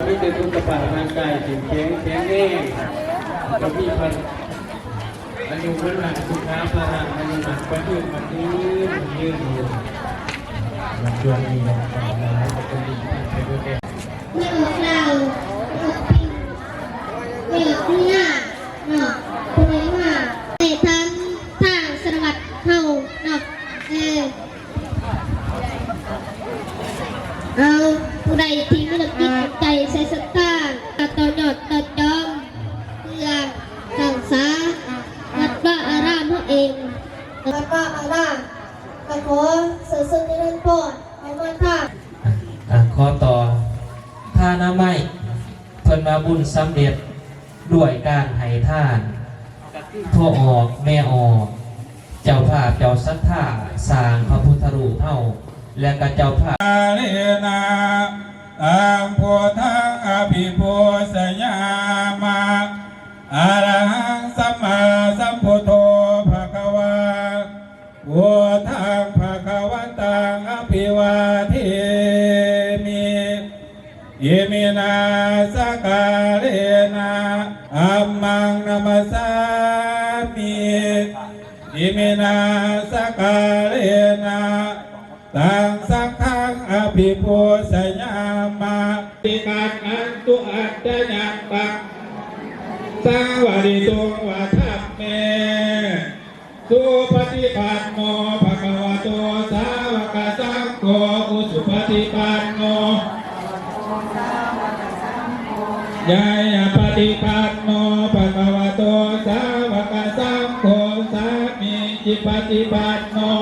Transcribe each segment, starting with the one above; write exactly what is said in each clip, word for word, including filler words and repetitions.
มีแต่สุขภาพร่างกายเข้มแข็งแข็งแรง ก็มีพระ อายุวันนะสุขะพละ อายุหนักกว่ายืนมันยืนมันยืนอยู่ มันช่วงนี้มันก็หลายก็เป็นดีไปด้วยกัน ไม่ออกเราไม่ออกพิงไม่ออกพิงหน้าเนาะเพราะว่าในทางทางสารวัตรเฮาเนาะ เออ เอาผู้ใดที่มีน้ำจิตน้ำใจใส่ศรัทธาต่อยอดต่อจอง เพื่อสร้างสาวัดวาอารามเฮาเอง วัดวาอาราม ก็ขอเสริมซึ่งในนั้นพอเอามาทาน อ่ะ ข้อต่อ ทานาไม เพิ่นว่าบุญสำเร็จด้วยการให้ทาน พ่อออกแม่ออก เจ้าภาพเจ้าศรัทธาสร้างพระพุทธรูปเฮา และก็เจ้าภาพ Kālena taṃ buddhaṃ abhipūjayāma. Arahaṃ sammāsambuddho bhagavā. Buddhaṃ bhagavantaṃ abhivādemi. Iminā sakkārena dhammaṃ namassāmi. Iminā sakkārena taṃ saṅghaṃ abhipūjayāma. Paṭiggaṇhatu accayantaṃ saṃvarituṃ va dhamme. Supaṭipanno bhagavato sāvakasaṅgho, ujupaṭipanno ñāyapaṭipanno bhagavato sāvakasaṅgho, sāmīcipaṭipanno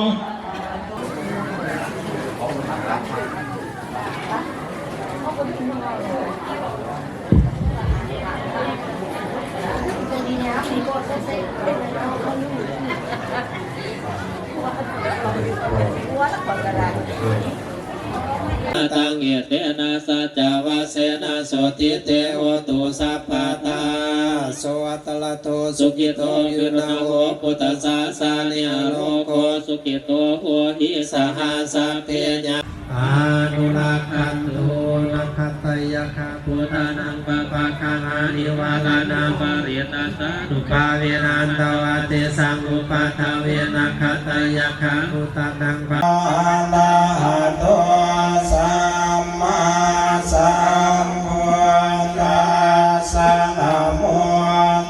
taṃ etena saccavajjena sotthi te hotu sabbadā. Sottha to sukhito virūḷho buddhasāsane, arogo sukhito hohi saha sabbehi ñā anurakkhantu nakkhattayakkhabhūtānaṃ pāpaggahanivāraṇā parittassānubhāvena hantvā tesaṃ upaddave. Nakkhattayakkhabhūtānaṃ pā arahato sammāsambuddhassa. Namo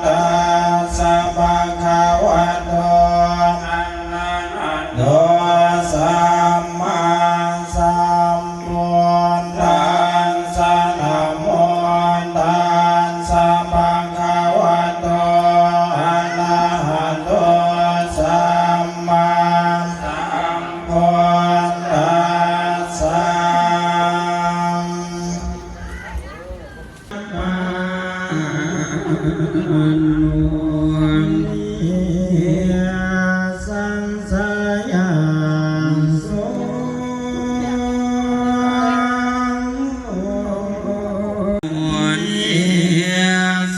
tassa bhagavato arahato sammāsambuddhassa. Namo tassa bhagavato arahato sammā sambuddhassa. Saṃsayaṃ so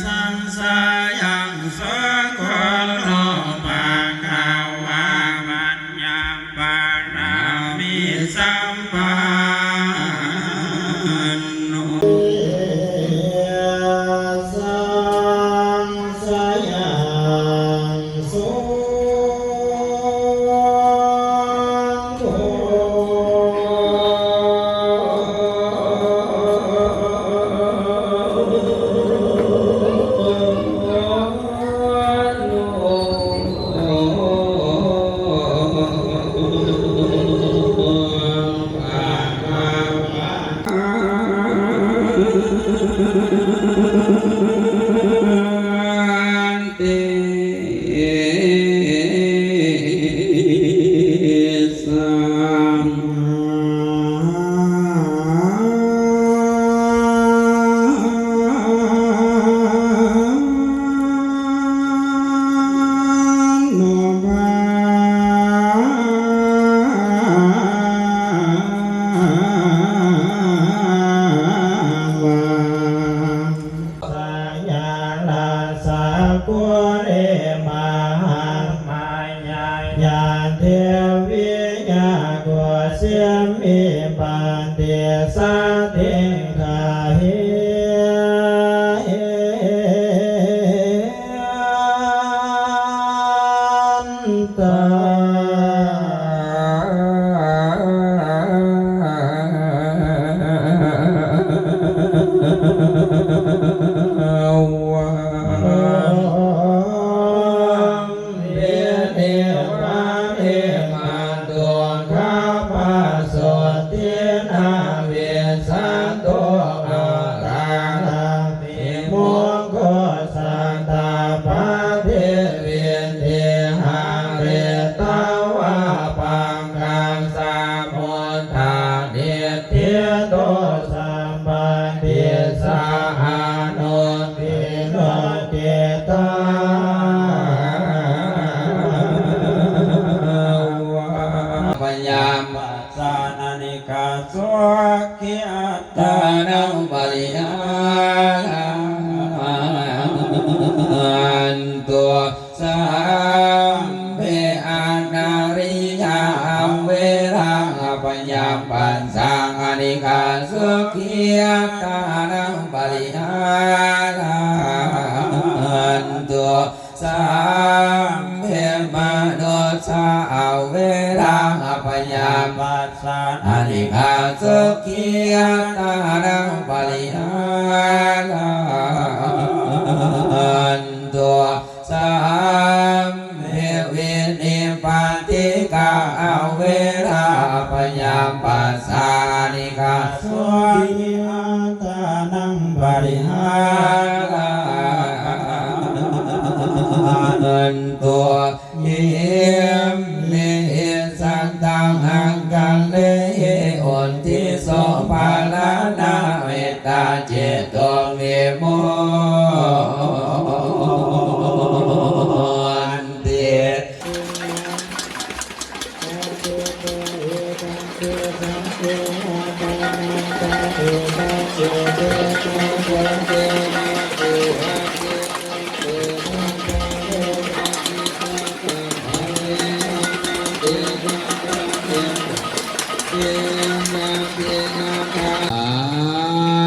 saṃsayaṃ so kho bhagavā paññā pāramī sampanno. Saṃsayaṃ so Sayā rājā kulimā mahānāyā deviyā kosimiṃ paṭisaṅkhāhi. sānanīghā sukhī attānaṃ pariharantu. Sabbe anariyā averā abyāpajjhā anīghā sukhī attānaṃ pariharantu. Sabbe manussā averā abyāpajjhā anīghā sukhī attānaṃ pariharantu. Sabbe vinipātikā averā abyāpajjhā anīghā sukhī attānaṃ pariharantu. Imhi sataṃ aṅgalehi uddissoparanā mettacittamvimutti.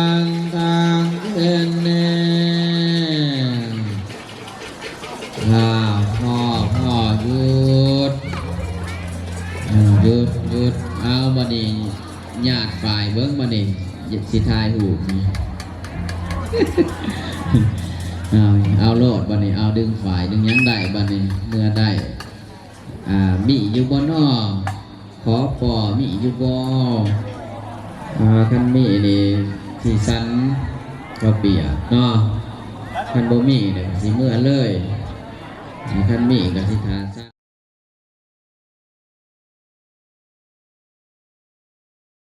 Antaṃ kenne. อ่า พอ พอ หยุด อ่า หยุด หยุด เอา บัดนี้ ญาติฝ่ายเบิ่ง บัดนี้ สิถ่ายรูปนี่ เอา เอาโลด บัดนี้ เอา ดึงฝ่าย ดึงหยังได้ บัดนี้ เมื่อได้ อ่า มีอยู่บ่น้อ ขอปอมีอยู่บ่ อ่า คันมีนี่สิสันข้าวเปียกเนาะ คันบ่มีนี่สิเมือเลย อ่า คันมีก็สิถ่า